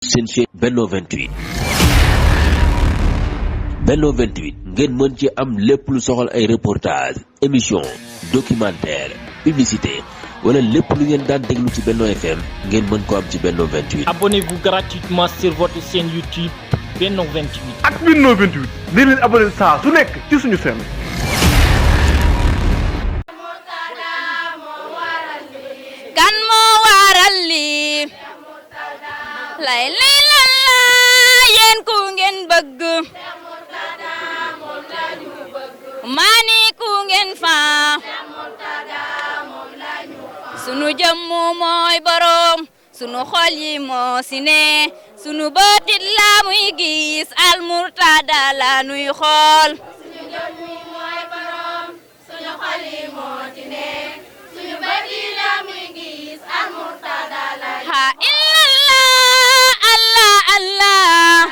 seen chaîne Benno 28 Benno 28 ngeen mën ci am lépp lu soxal ay reportage émission documentaire publicité wala lépp lu ngeen daan déglu ci Benno FM ngeen mën ko am ci Benno 28. Abonnez-vous gratuitement sur votre chaîne YouTube Benno 28. ak Benno 28 di leen abonné saa su nekk ci suñu chaîne. kan moo waral lii lay lay la yéen ku ngeen bëgg maani ku ngeen faa sunu jëmmu mooy borom sunu xol yi moo si ne sunu bëtit la muy gis Al Murtada la nuy xool sunu jëmmu mooy borom sunu xol yi moo si ne sunu bëtit la muy gis Al Murtada la ha illallah Allah Allah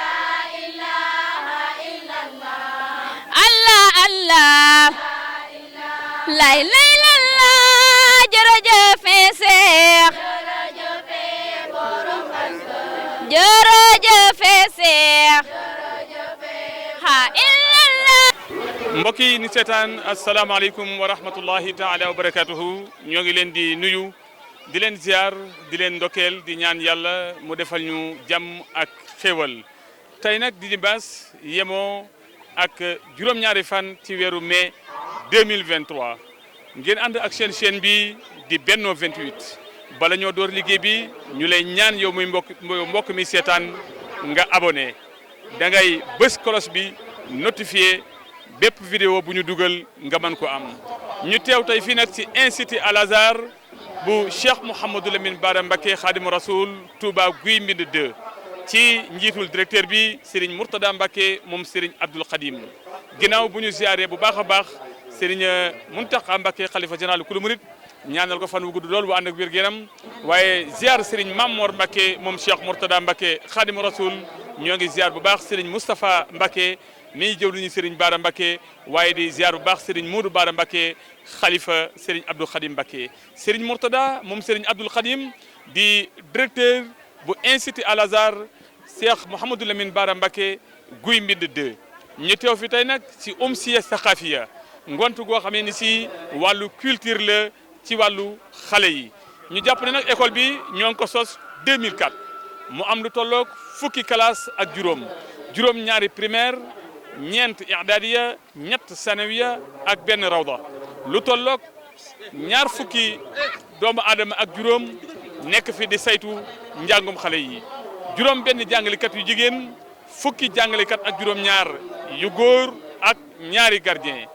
Allah Allah lay lay la jërëjëf Seex jërëjëf Seex ha illallah. mbokk yi ni seetaan asalaamaaleykum wa rahmatullahi taala wa barakatuhu ñoo ngi leen di nuyu di leen ziar di leen ndokkeel di ñaan yàlla mu defal ñu jàmm ak xéewal tey nag di baas yemoo ak juróom-ñaari fan ci weeru mai 2023 ngeen ànd ak seen chaîne bi di Benno 28 bala ñoo door liggéey bi ñu lay ñaan yow muy mbokk mi seetaan nga abonné da ngay bës cloche bi notifié bépp vidéo bu ñu dugal nga mën ko am ñu teew tey fii nag ci institut Al Azhar bu Cheikh Mouhamadou Lamine Bara Mbacké Khadimu Rasoul Touba Guy Mbind 2 ci njiitul directeur bi Serigne Mourtada Mbacké moom Serigne Abdoul Khadim ginnaaw bu ñu ziaree bu baax a baax Serigne Mountakha Mbacké xalifa général kulu murid ñaanal ko fan wu gudd lool bu ànd ak wér-gu-yaram waaye ziar Serigne Mamor Mbacké moom Cheikh Mourtada Mbacké Khadimu Rasoul ñoo ngi ziar bu baax Serigne Moustapha Mbacké mi jëw lu ñu Serigne Bara Mbacké waaye di ziar bu baax Serigne Modou Bara Mbacké xalifa Serigne Abdoul Khadim Mbacké Serigne Mourtada moom Serigne Abdoul Khadim di directeur bu institut Al Azhar Cheikh Mouhamadou Lamine Bara Mbacké Guy Mbind 2 ñu teew fi tey nag ci umsiya saqafiya ngont goo xamee ni si wàllu culture la ci wàllu xale yi ñu jàpp ne nag école bi ñoo ngi ko sos 2004 mu am lu tolloog fukki classe ak juróom ñaari primaire ñeent i'dadiya ñett sanawiya ak benn rawda lu tolloog ñaar fukki doomu aadama ak juróom nekk fi di saytu njàngum xale yi juróom benn jàngalekat yu jigéen fukki jàngalekat ak juróom ñaar yu góor ak ñaari gardien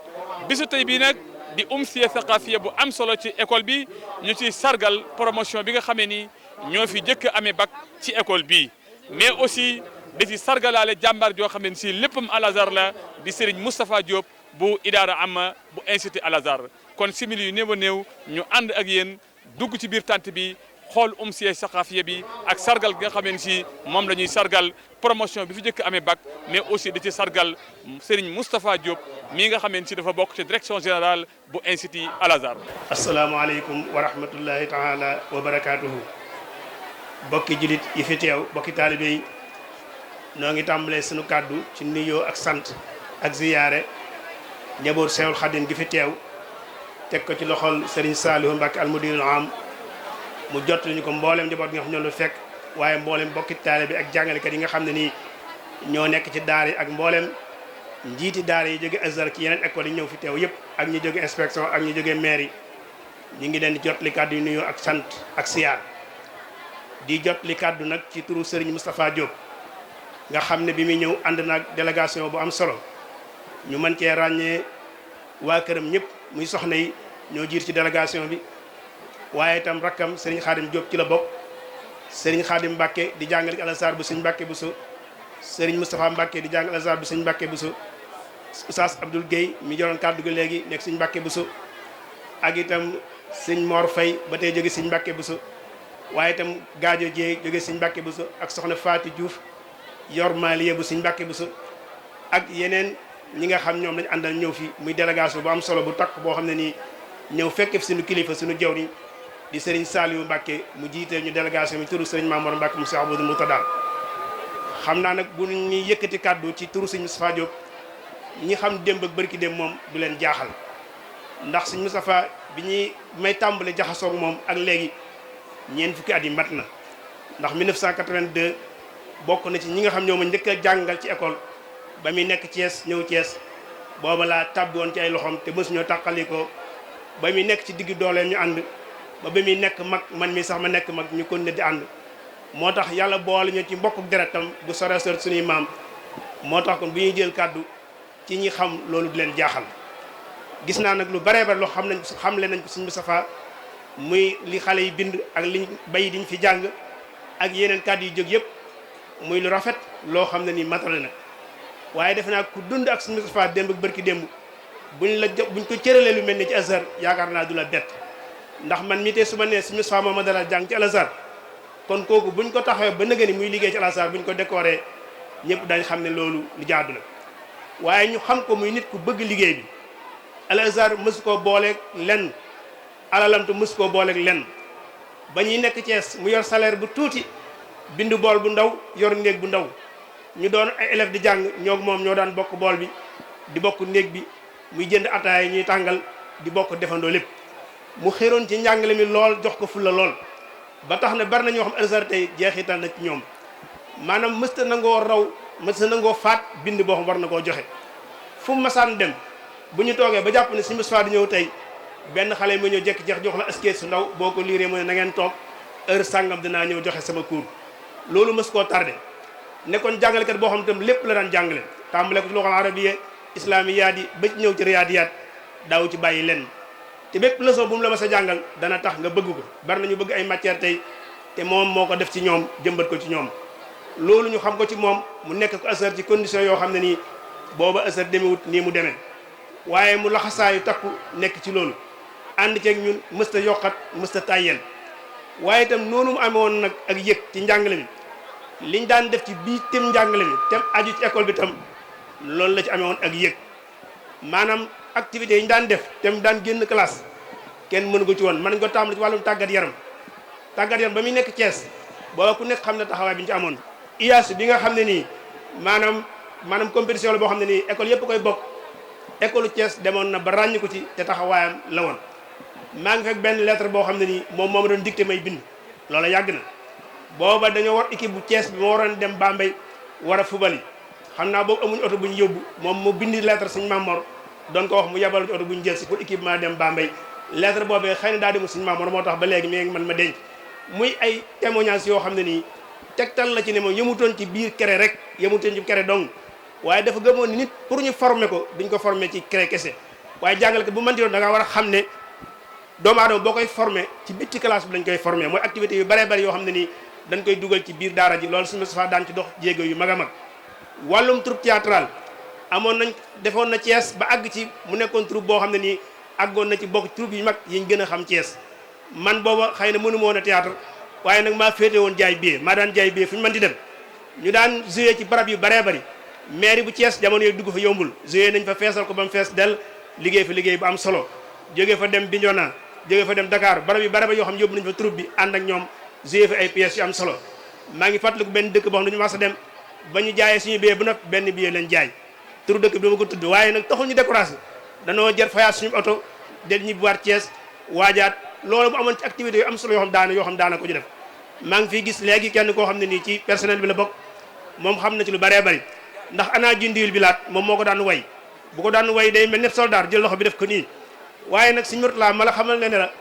bisu tey bii nag di umsiya saqafiya bu am solo ci école bi ñu ci sargal promotion bi nga xamee ni ñoo fi jëkk amee bac ci école bi mais aussi di ci sargalaale jàmbaar joo xam ne si léppam Al Azhar la di Serigne Moustapha Diop bu idaara amma bu institut Al Azhar kon simili yu néew a néew ñu ànd ak yéen dugg ci biir tànt bi xool umsiya saqafiya bi ak sargal gi nga xam ne si moom la ñuy sargal promotion bi fi jëkk amee bac mais aussi di ci sargal Serigne Moustapha Diop mii nga xam ne si dafa bokk ci direction générale bu institut Al Azhar. asalaamaaleykum wa rahmatullahi taala wa barakaatuhu. bokki julit yi fi teew bokki taalibe yi noo ngi tàmbalee sunu kàddu ci nuyoo ak sant ak ziyaare njaboot Seexul Xadim gi fi teew teg ko ci loxol Serigne Saliou Mbacké almudirul am mu jot ñu ko mboolem njaboot gi nga xam ñoo lu fekk waaye mboolem bokki taalibe ak jàngalekat yi nga xam ne nii ñoo nekk ci daara yi ak mboolem njiiti daara yi jóge Azhar ci yeneen école yi ñëw fi teew yëpp ak ñu jóge inspection ak ñu jóge maire yi ñu ngi leen di jot li kàddu yu nuyoo ak sant ak siyaar di jot li kàddu nag ci turu Serigne Moustapha Diop nga xam ne bi muy ñëw ànd naag délégation bu am solo ñu mën cee ràññee waa këram ñëpp muy soxna yi ñoo jiir ci délégation bi waaye itam rakkam Serigne Khadim Diop ci la bokk Serigne Khadim Mbacké di jàngale Al Azhar bu Serigne Mbacké Bousso Serigne Moustapha Mbacké di jàngale Al Azhar bu Serigne Mbacké Bousso Oustaz Abdoul Guèye mi joroon kàddu gi léegi nekk Serigne Mbacké Bousso ak itam Serigne Mor Faye ba tey jóge Serigne Mbacké Bousso waaye itam Gaajo Dieye jóge Serigne Mbacké Bousso ak soxna Faati Diouf yor Maliye bu Serigne Mbacké Bousso ak yeneen ñi nga xam ñoom lañ àndal ñëw fi muy délégation bu am solo bu takk boo xam ne nii ñëw fekk fi suñu kilifa suñu jawriñ di Serigne Saliou Mbacké mu jiite ñu délégation bi turu Serigne Mamour Mbacké mu Cheikh Abdou Moutada xam naa nag bu ñuy yëkkati kàddu ci turu sëñ Moustapha Diop ñi xam démb ak bërki démb moom du leen jaaxal ndax sëñ Moustapha bi ñuy may tàmbale jaxasoo ak moom ak léegi ñeent fukki at yi mat na ndax 1982 bokk na ci ñi nga xam ñoo ma njëkk a jàngal ci école ba muy nekk Thiès ñëw Thiès booba laa tàbbi woon ci ay loxoom te mësuñoo tàqalikoo ba muy nekk ci diggu dooleem ñu ànd ba muy nekk mag man mi sax ma nekk mag ñu continuer di ànd moo tax yàlla boole ñu ci mbokku deretam bu sore sore suñuy maam moo tax kon bu ñuy jël kàddu ci ñi xam loolu di leen jaaxal gis naa nag lu baree bare loo xamle nañ ko Sëñ Moustapha muy li xale yi bind ak liñ bay diñ fi jàng ak yeneen kàddu yu jóg yëpp muy lu rafet loo xam ne ni matale na waaye defe naa ku dund ak Sëñ Moustapha démb ak bërki démb buñ ko cëralee lu mel ni ci Azhar yaakaar naa du la bett ndax man mi tey su ma nee Sëñ Moustapha moo ma dara jàng ci Azhar kon kooku buñ ko taxawee ba nëgë ni muy liggéey ci Azhar buñ ko décoré ñëpp dañ xam ne loolu lu jaadu la waaye ñu xam ko muy nit ku bëgg liggéey bi Azhar mësu koo booleeg lenn alalam te mësu koo booleeg lenn ba ñuy nekk Thiès mu yor salaire bu tuuti bindu bool bu ndaw yor néeg bu ndaw ñu doon ay élèves di jàng ñoo moom ñoo daan bokk bool bi di bokk néeg bi muy jënd ataaya ñuy tàngal di bokk defandoo lépp mu xéroon ci njàngale mi lool jox ko fulla lool ba tax na bari na ñoo xam Azhar tey jeexital na ci ñoom maanaam mësta nangoo raw mësta nangoo faat bind boo xam war na koo joxe fu mu masaan dem bu ñu toogee ba jàpp ne Sëñ Moustapha di ñëw tey benn xale ma ñëw jekki-jekk jox la askét su ndaw boo ko liiree mu ne na ngeen toog heure sàngam dinaa ñëw joxe sama cours loolu mës koo tardé nekkoon jàngalekat boo xam tam lépp la daan jàngale tàmbale ko ci loxol arabiya islamiyaat yi ba ci ñëw ci riyaadiyaat daaw ci bàyyi lenn te bépp leçon bu mu la mas a jàngal dana tax nga bëgg ko bari nañu bëgg ay matière tey te moom moo ko def ci ñoom jëmbat ko ci ñoom loolu ñu xam ko ci moom mu nekk ko Azhar ci condition yoo xam ne nii booba Azhar demewut nii mu demee waaye mu laxasaayu takku nekk ci loolu ànd ceeg ñun mësta yokkat mësta tàyyel waaye itam noonu mu amee woon nag ak yëg ci njàngale mi liñ daan def ci bii tem njàngale mi tem aju ci école bi tam loolu la ci amee woon ak yëg maanaam activités yi ñu daan def tem daan génn classe kenn mënu ko ci woon mën nañ ko tàmbali ci wàllum tàggat yaram ba muy nekk Thiès booba ku nekk xam ne taxawaay bi ñu ci amoon IAS bi nga xam ne nii maanaam compétition la boo xam ne nii école yëpp koy bokk école Thiès demoon na ba ràññi ko ci te taxawaayam la woon maa ngi fekk benn lettre boo xam ne nii moom moo ma doon dicté may bind loola yàgg na booba dañoo war équipe bu Thiès bi moo waroon dem Bambey war a fubali xam naa boobu amuñu oto bu ñu yóbbu moom mu bindi lettre suñu Mamor doon ko wax mu yabal ci oto bu ñu jël si pour équipe ma dem Bambey lettre boobee xëy na daa demu suñu Mamor moo tax ba léegi mi man ma denc muy ay témoignages yoo xam ne nii tegtal la ci ne moom yemutoon ci biir kere rek yemutoon ci kere dong waaye dafa gëmoon ni nit pour ñu former ko duñ ko former ci kere kese waaye jàngale ko bu mënti doon da nga war a xam ne doomu aadama boo koy former ci bitti classe bi lañ koy former mooy activités yu baree bari yoo xam ne nii dañ koy dugal ci biir daara ji loolu Sëñ Moustapha daan ci dox jéego yu mag a mag wàllum troupe théâtral defoon na Thiès ba àgg ci mu nekkoon troupe boo xam ne nii àggoon na ci bokk troupe yu mag yiñ gën a xam Thiès man booba xëy na mënu ma woon a théâtre waaye nag maa féete woon jaay billet maa daan jaay billet fu ñu mën di dem ñu daan jouer ci barab yu baree bari mairie bu Thiès jamono yooyu dugg fa yombul jouer nañ fa feesal ko ba mu fees del liggéey fa liggéey bu am solo jógee fa dem Bignona jógee fa dem Dakar barab yu barab yoo xam yóbbu nañ fa troupe bi ànd ak ñoom jouer fa ay pièces yu am solo maa ngi fàttaliku benn dëkk boo xam ne dañu mas a dem ba ñu jaayee suñu billet bu noppi benn billet lañ jaay turu dëkk bi dama ko tudd waaye nag taxul ñu découragé danoo jër fayaat suñu oto del ñibbiwaat Thiès waajaat loolu bu amoon ci activité yu am solo yoo xam daana ko ci def maa ngi fiy gis léegi kenn koo xam ne nii ci personnel bi la bokk moom xam na ci lu baree bari ndax ana jindiwul bi laat moom moo ko daan way bu ko daan way day mel ne soldat jël loxo bi def ko nii waaye nag Sëñ Murtala ma la xamal ne la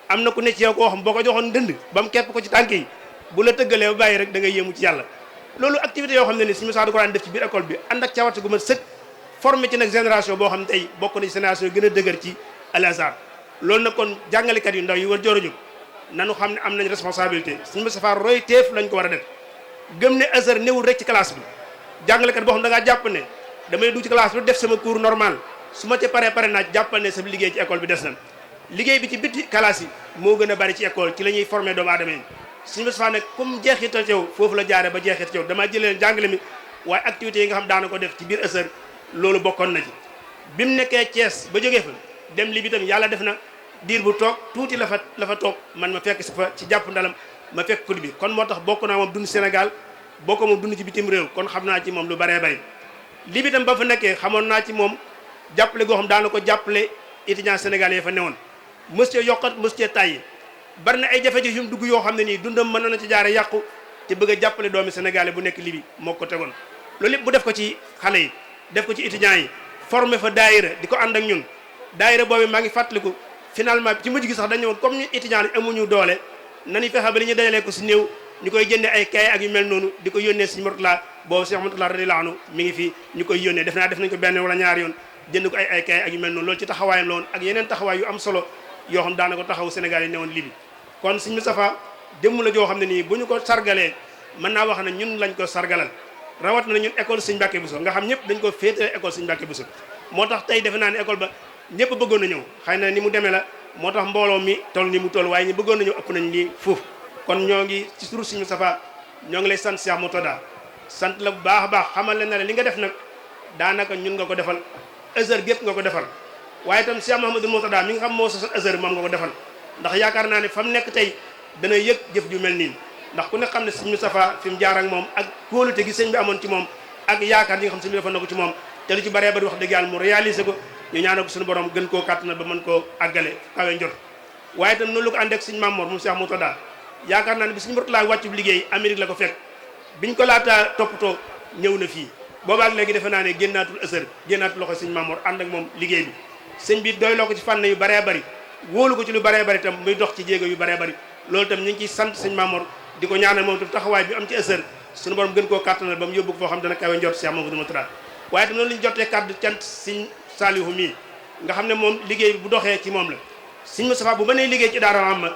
am na ku ne ci yow koo xam boo ko joxoon dënd ba mu kepp ko ci tànk yi bu la tëggalee ba bàyyi rek da ngay yéemu ci yàlla loolu activité yoo xam ne ni Sëñ Musaa da ko daan def ci biir école bi ànd ak cawarte gu ma sëkk formé ci nag génération boo xam ne tey bokk na ci génération gën a dëgër ci Al Azhar loolu nag kon jàngalekat yu ndaw yi war joor a jóg nanu xam ne am nañ responsabilité Sëñ Moustapha roy teef lañ ko war a def gëm ne Azhar newul rek ci classe bi jàngalekat boo xam da ngaa jàpp ne damay dugg ci classe bi def sama cours normal su ma ca pare naa jàppal ne sa liggéey ci école bi des na liggéey bi ci bitti classe yi moo gën a bari ci école ci la ñuy formé doomu aadama yi Sëñ Moustapha nag comme jeexital ci yow foofu la jaare ba jeexital ci yow damaa jëlee jàngale mi waaye activités yi nga xam daana ko def ci biir Azhar loolu bokkoon na ci bi mu nekkee Thiès ba jógee fa dem li bi tam yàlla def na diir bu toog tuuti la fa toog man ma fekk si fa ci jàpp ndalam ma fekk ko bi kon moo tax bokk naa moom dund Sénégal boo ko moom dund ci bitim réew kon xam naa ci moom lu baree bari li bi tam ba fa nekkee xamoon naa ci moom jàppale goo xam daana ko jàppale étudiants sénégalais fa newoon monsieur yokkat monsieur tàyyi bari na ay jafe-jafe yu mu dugg yoo xam ne nii dundam mën na ci jaare yàqu te bëgg a jàppale doomi sénégalais bu nekk Libi moo ko tegoon loolu lépp bu def ko ci xale yi def ko ci étudiants yi formé fa daayira di ko ànd ak ñun daayira boobu maa ngi fàttaliku finalement ci mujj gi sax dañu woon comme ñu étudiants yi amuñu doole nañu fexe ba li ñu dajalee ko si néew ñu koy jëndee ay kay ak yu mel noonu di ko yónnee Sëñ Murtala boobu Cheikh Murtala radiyallahu anhu mi ngi fi ñu koy yónnee def nañ ko benn wala ñaari yoon jënd ko ay kay ak yu mel noonu loolu ci taxawaayam la woon ak yeneen taxawaay yu am solo yoo xam daana ko taxaw Sénégal yi newoon Libi kon Sëñ Moustapha démm la joo xam ne nii bu ñu ko sargalee mën naa wax ne ñun lañ ko sargalal rawat na ñun école Sëñ Mbàkke Buso nga xam ñëpp dañ ko féetale école Sëñ Mbàkke Buso moo tax tey defe naa ne école ba ñëpp bëggoon na ñëw xëy na ni mu demee la moo tax mbooloo mi toll ni mu toll waaye ñi bëggoon na ñëw ëpp nañ lii foofu kon ñoo ngi ci turu Sëñ Moustapha ñoo ngi lay sant Cheikh Murtada sant la bu baax a baax xamal leen ne li nga def nag daanaka ñun nga ko defal Azhar gépp nga ko defal waaye itam Cheikh Mouhamadou Murtada mi nga xam moo sosoon Azhar moom nga ko defal ndax yaakaar naa ne fa mu nekk tey dana yëg jëf ju mel nii ndax ku ne xam ne Sëñ Moustapha fi mu jaar ak moom ak kóolute gi sëñ bi amoon ci moom ak yaakaar yi nga xam sëñ bi defal na ko ci moom te lu ci baree bari wax dëgg yàlla mu réalisé ko ñu ñaanal ko suñu borom gën koo kàttanal ba mën koo àggale kawe njot waaye itam noonu la ko ànd ak Sëñ Mamour moom Cheikh Murtada yaakaar naa ne bi Sëñ Murtala wàccu liggéey Amérique la ko fekk biñ ko laataa toppatoo ñëw na fii boobaak léegi defe naa ne génnaatul Azhar génnaatul loxo Sëñ Mamour ànd ak moom liggéey bi sëñ bi doy loo ko ci fànn yu baree bari wóolu ko ci lu baree bari itam muy dox ci jéego yu baree bari loolu itam ñu ngi ciy sant Sëñ Mamour di ko ñaanal moom itam taxawaay bi am ci Azhar suñu borom gën koo kàttanal ba mu yóbbu ko foo xam dana kawe njort Cheikh Mamadou Murtada waaye itam noonu la ñu jotee kàddu cant Sëñ Saalihu mii nga xam ne moom liggéey bu doxee ci moom la Sëñ Moustapha bu mënee liggéey ci daara am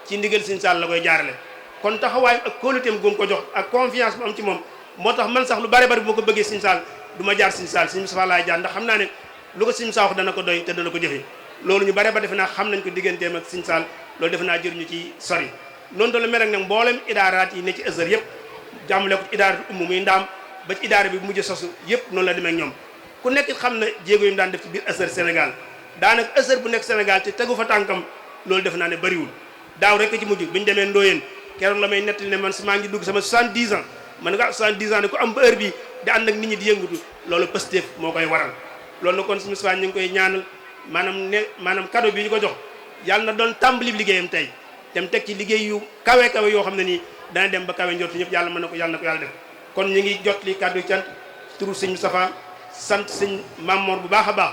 ci ndigal Sëñ Saal la koy jaarale kon taxawaay ak kóoluteem gu mu ko jox ak confiance bu am ci moom moo tax man sax lu bare bari bu ma ko bëggee Sëñ Saal du ma jaar Sëñ Saal Sëñ Moustapha laay jaar ndax xam naa ne lu ko Sëñ Saal wax dana ko doy te dana ko jëfee loolu ñu bare ba defe naa xam nañ ko digganteem ak Sëñ Saal loolu defe naa jëruñu ci sori noonu doon la mel nag mboolem idaaraat yi ne ci Azhar yëpp jàmmale ko ci idaaratu umm muy ndaam ba ci idaara bi mujj sosu yëpp noonu la demee ak ñoom ku nekk xam na jéego yi mu daan def ci biir Azhar Sénégal daanaka Azhar bu nekk Sénégal te tegu fa tànkam loolu defe naa ne bariwul daaw rek ci mujj bi ñu demee Ndoyeen keroog la may nettali ne man maa ngi dugg sama 70 ans man nga 70 ans ne ku am ba heure bi di ànd ak nit ñi di yëngatu loolu Pastef moo koy waral loolu na kon suñu Moustapha ñu ngi koy ñaanal maanaam cadeau bi ñu ko jox yàlla na doon tàmbali liggéeyam tey dem teg ci liggéey yu kawe yoo xam ne nii dana dem ba kawe njortu ñëpp yàlla mën na ko yàlla def kon ñu ngi jot li kàddu cant turu Sëñ Moustapha sant Sëñ Mamour bu baax a baax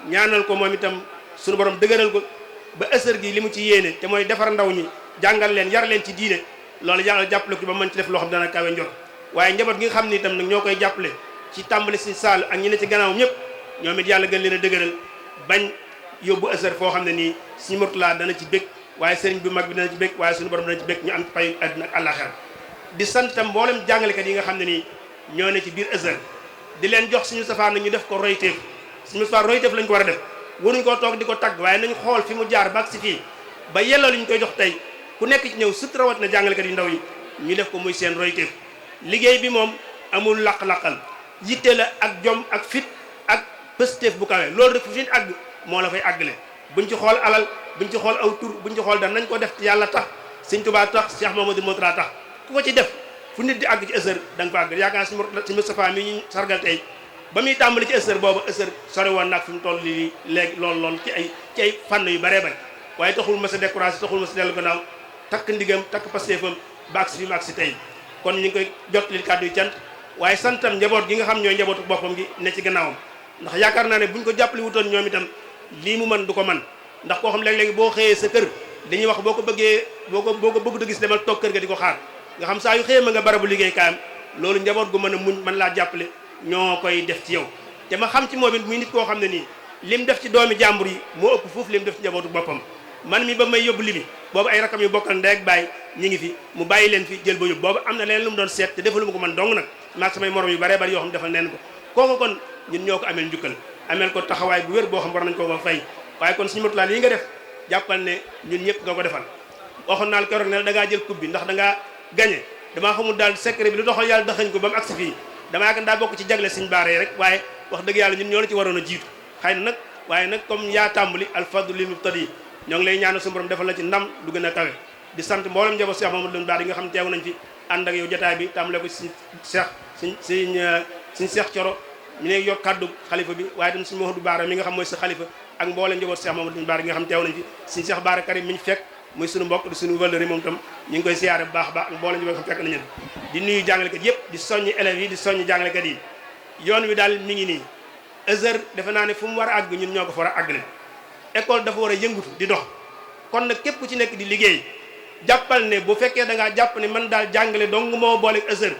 ñaanal ko moom itam suñu borom dëgëral ko ba Azhar gi li mu ci yéene te mooy defar ndaw ñi jàngal leen yar leen ci diine loolu yàlla jàppale ko ba mën ci def loo xam dana kawe njort waaye njaboot gi nga xam ne itam nag ñoo koy jàppale ci tàmbali Sëñ Saal ak ñi ne ci gannaaw ñëpp ñoom it yàlla gën leen a dëgëral bañ yóbbu Azhar foo xam ne nii Sëñ Murtala dana ci bég waaye sëriñ bu mag bi dana ci bég waaye suñu borom dana ci bég ñu am pay àddina ak àllaaxira di sant itam mboolem jàngalekat yi nga xam ne nii ñoo ne ci biir Azhar di leen jox Sëñ Moustapha nag ñu def ko royteef Sëñ Moustapha royteef lañ ko war a def waruñ koo toog di ko tagg waaye nañ xool fi mu jaar ba si fii ba yelloo li ñu koy jox tey ku nekk ci ñëw surtout rawat na jàngalekat yu ndaw yi ñu def ko muy seen royteef liggéey bi moom amul laq-laqal yitte la ak jom ak fit ak pësteef bu kawe loolu rek fi àgg moo la fay àggale buñ ci xool alal buñ ci xool aw tur buñ ci xool dara nañ ko def yàlla tax Sëñ Tuubaa tax Cheikh Mamadou Murtada tax ku ko ci def fu nit di àgg ci Azhar da nga fa àgg yaakaar Sëñ Moustapha mi ñu sargal tey ba muy tàmbali ci Azhar boobu Azhar sori woon nag fi mu toll lii léegi lool ci ay fànn yu baree bari waaye taxul ma sa découragé taxul ma sa dellu gannaaw takk ndigam takk pasteefam ba agsi fi mu agsi tey kon ñu ngi koy jot li kàddu yu cant waaye santam njaboot gi nga xam ñooy njabootu boppam gi ne ci gannaawam ndax yaakaar naa ne buñ ko jàppale wutoon ñoom itam lii mu mën du ko man ndax koo xam léeg-léegi boo xëyee sa kër dañuy wax boo ko bëgg a gis demal toog kër ga di ko xaar nga xam saa yu xëyee ma nga barabu liggéey kaayam loolu njaboot gu mën a muñ mën laa jàppale ñoo koy def ci yow te ma xam ci moom it muy nit koo xam ne nii lim def ci doomi jàmbur yi moo ëpp foofu lim def ci njabootu boppam man mi ba may yóbbu Libi boobu ay rakam yu bokkal ndey ak baay ñi ngi fi mu bàyyi leen fi jël ba yóbbu boobu am na leneen lu mu doon seet te defalu ma ko man dong nag maag samay morom yu baree bari yoo xam defal neen ko kooku kon ñun ñoo ko ameel njukkal ameel ko taxawaay bu wér boo xam war nañ ko ko fay waaye kon Sëñ Murtala lii nga def jàppal ne ñun ñëpp nga ko defal waxoon naa la keroog ne da ngaa jël coupe bi ndax da ngaa gagné damaa xamul daal secret bi lu doxal yàlla daxañ ko ba mu agsi fii damaa yaakaar daa bokk ci jagle Sëñ Baara yi rek waaye wax dëgg yàlla ñun ñoo la ci waroon a jiitu xëy na nag waaye nag comme yaa tàmbali alfadlu lil mubtadi ñoo ngi lay ñaanal suñu borom defal la ci ndam lu gën a kawe di sant mboolem njaboot Cheikh Mamadou Lamine Bara yi nga xam teew nañ fi ànd ak yow jotaay bi tàmbale ko suñ Cheikh Coro mi ne yor kaddu xalifa bi waaye tam suñ Mouhamadou Baara mi nga xam mooy sa xalifa ak mboolem njaboot Cheikh Mamadou Baara nga xam teew nañ fi suñ Cheikh Baara Karim mi ñu fekk muy suñu mbokk di suñu valeur moom tam ñu ngi koy siyaare bu baax a baax ak mboolem njaboot xam fekk nañu di nuyu jàngalekat yëpp di soññi élèves yi di soññi jàngalekat yi yoon wi daal mi ngi nii Azhar defe naa ne fu mu war a àgg ñun ñoo ko fa war a àggale école dafa war a yëngutu di dox kon nag képp ku ci nekk di liggéey jàppal ne bu fekkee da ngaa jàpp ne man daal jàngale dong moo booleeg Azhar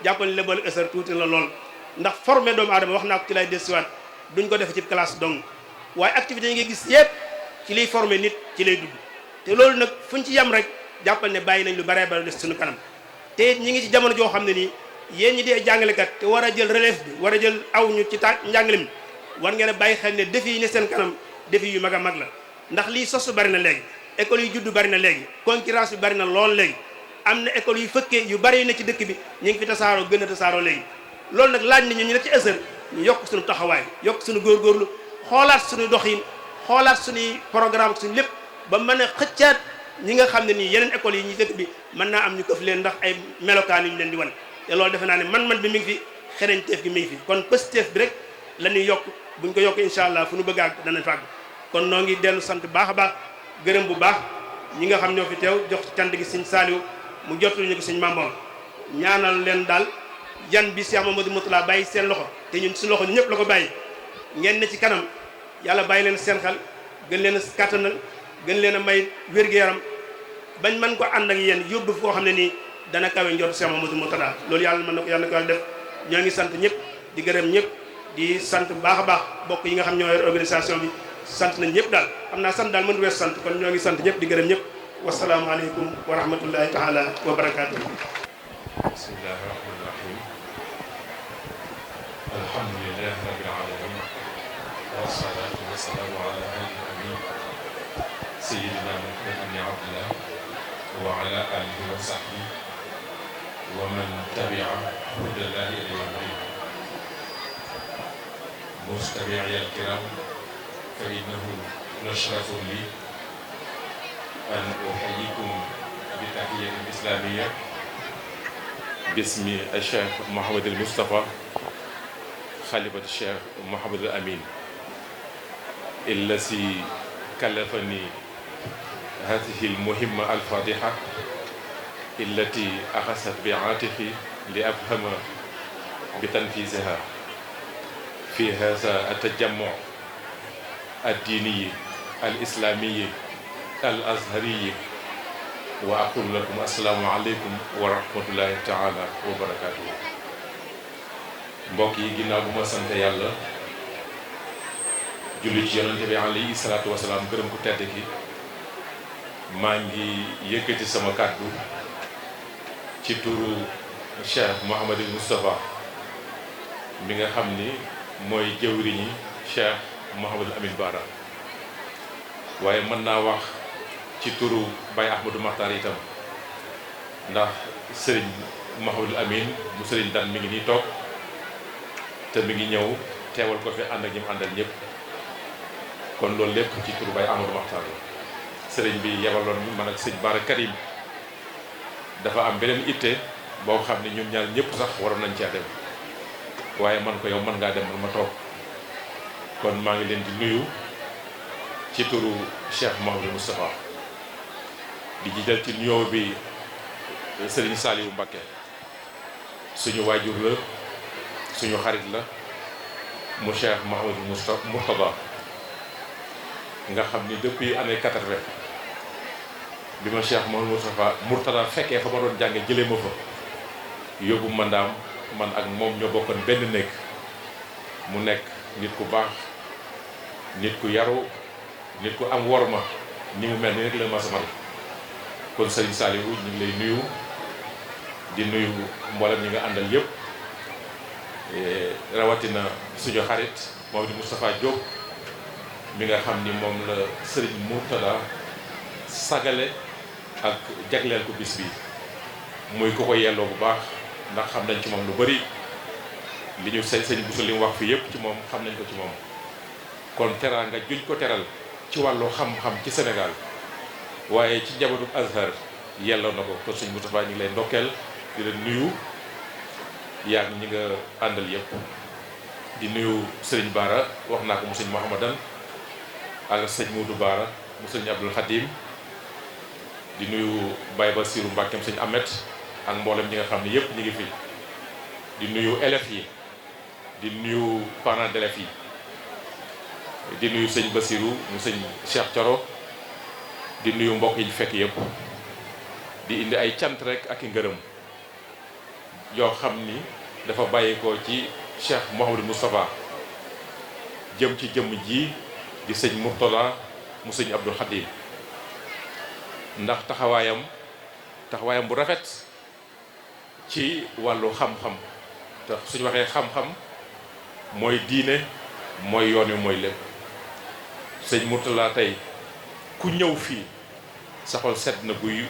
jàppal ne la booleeg Azhar tuuti la lool ndax formé doomu aadama wax naa ko ci lay desuwaat duñ ko def ci classe dong waaye activités yi nga gis yëpp ci liy formé nit ci lay dugg te loolu nag fuñ ci yem rek jàppal ne bàyyi nañ lu baree bare des suñu kanam te ñi ngi ci jamono joo xam ne nii yéen ñi dee jàngalekat te war a jël relève bi war a jël aw ñu ci njàngale mi war ngeen a bàyyi xel ne défi yi ne seen kanam défi yu mag a mag la ndax lii sosu bari na léegi école yu juddu bari na léegi concurrence bi bari na lool léegi am na école yu fëkkee yu bari yu ne ci dëkk bi ñu ngi fi tasaaroo gën a tasaaroo léegi loolu nag laaj na ñu ne ci Azhar ñu yokk suñu taxawaay yokk suñu góorgóorlu xoolaat suñu doxin xoolaat suñuy programme suñu lépp ba mën a xëccaat ñi nga xam ne nii yeneen écoles yi ñi dëkk bi mën naa am ñu këf leen ndax ay melokaan yu ñu leen di wan te loolu defe naa ne man bi mi ngi fi xereñteef gi mi ngi fi kon pësteef bi rek la ñuy yokk buñ ko yokkee incha allah fu nu bëgg a àgg danañ fàgg kon noo ngi dellu sant baax a baax gërëm bu baax ñi nga xam ñoo fi teew jox cant gi sëñ Saliou mu jotul ñu ko sëñ Mamboor ñaanal leen daal yan bi Cheikh Mamadou Moutala bàyyi seen loxo te ñun si loxo ñëpp la ko bàyyi ngeen ne ci kanam yàlla bàyyi leen seen xel gën leen a kàttanal gën leen a may wér-gu-yaram bañ mën ko ànd ak yéen yóbbu foo xam ne nii dana kawe njort Cheikh Mamadou Moutala loolu yàlla mën na ko yàlla na ko yàlla def ñoo ngi sant ñëpp di gërëm ñëpp di sant baax a baax bokk yi nga xam ñoo yor organisation bi sant nañ ñëpp daal xam naa sant daal mënut wees sant kon ñoo ngi sant ñëpp di gërëm ñëpp wasalaamualeykum wa rahmatullahi taala wa barakaatu. bismillahi rahmani rahim alhamdulilahi rabbil alamin wasalaatu wasalaamu ala alil amin sayidina Muhammad ibn abdillah wa ala alihi wa sahbihi wa man tabia hudallahi ila yawmi din mustabi'i al-kiram fa innahu nashrafun li an uhayyikum bi tahiyyatin islamiyya bismi Cheikh Mouhamadul Moustapha xalifat Cheikh Mouhamadul Amin illati kallafani hadihi almuhimma alfadiha illati axasat bi aatiqi li afhama bi tanfisiha fi hada atajammu addiniyi alislamiyi al-azhariyi wa aqulu lakum assalaamu aleykum wa rahmatullahi taala wa barakatuhu mbokk yi ginnaaw bu ma sant yàlla julli ci yonente bi alayhi salaatu wasalaam gërëm ku tedd ki maa ngi yëkkati sama kàddu ci turu Cheikh Mouhamadul Moustapha mi nga xam ni mooy jëwriñi Cheikh Mouhamadul Amin Bara waaye mën naa wax ci turu Baye Ahmadou Makhtar itam ndax sëriñ Mouhamadul Amin mu sëriñ Dan mi ngi nii toog te mi ngi ñëw teewal ko fi ànd ak ñi mu àndal ñëpp kon loolu lépp ci turu Baye Ahmadou Makhtar la sëriñ bi yebaloon man ak sëñ Bara Karim dafa am beneen itte boo xam ne ñun ñaar ñëpp sax waroon nañ caa dem waaye man ko yow mën ngaa dem man ma toog kon maa ngi leen di nuyu ci turu Cheikh Mouhamadou Moustapha di jiital ci nuyoo bi Serigne Saliou Mbacké suñu waajur la suñu xarit la mu Cheikh Mouhamadou Mourtada nga xam ni depuis année 80 bi ma Cheikh Mouhamadou Mourtada fekkee fa ma doon jànge jëlee ma fa yóbbu ma ndaam man ak moom ñoo bokkoon benn nekk mu nekk nit ku baax nit ku yaru nit ku am worma ni mu mel ni rek la ma samal kon Serigne Saliou ñu ngi lay nuyu di nuyu mboolem ñi nga àndal yëpp rawatina suñu xarit moom di Moustapha Diop mi nga xam ni moom la Serigne Mourtada sagale ak jagleel ko bis bi muy ko ko yelloo bu baax ndax xam nañ ci moom lu bari li ñu sëñ Bousso li mu wax fii yëpp ci moom xam nañ ko ci moom kon teraanga juñ ko teral ci wàllu xam-xam ci Sénégal waaye ci njabootu Azhar yelloo na ko kon sëñ Moustapha ñu ngi lay ndokkeel di la nuyu yaa ñi nga àndal yëpp di nuyu sëriñ Baara wax naa ko mu sëñ Mouhamadan ak sëñ Moudou Baara mu sëñ Abdoul Khadim di nuyu Baye Bassirou Mbackeem sëñ Ahmed ak mboolem ñi nga xam ne yëpp ñu ngi fi di nuyu élèves yi di nuyu parents d'élèves yi di nuyu sëñ Bassirou mu sëñ Cheikh Thioro di nuyu mbokk yi fekk yëpp di indi ay cant rek ak i ngërëm yoo xam ni dafa bàyyeekoo ci Cheikh Mouhamadou Moustapha jëm ci jëmm ji di sëñ Mourtala mu sëñ Abdoul Khadim ndax taxawaayam bu rafet ci wàllu xam-xam te suñu waxee xam-xam mooy diine mooy yoon wi mooy lépp sëñ Mourtala tey ku ñëw fii sa xol sedd na guy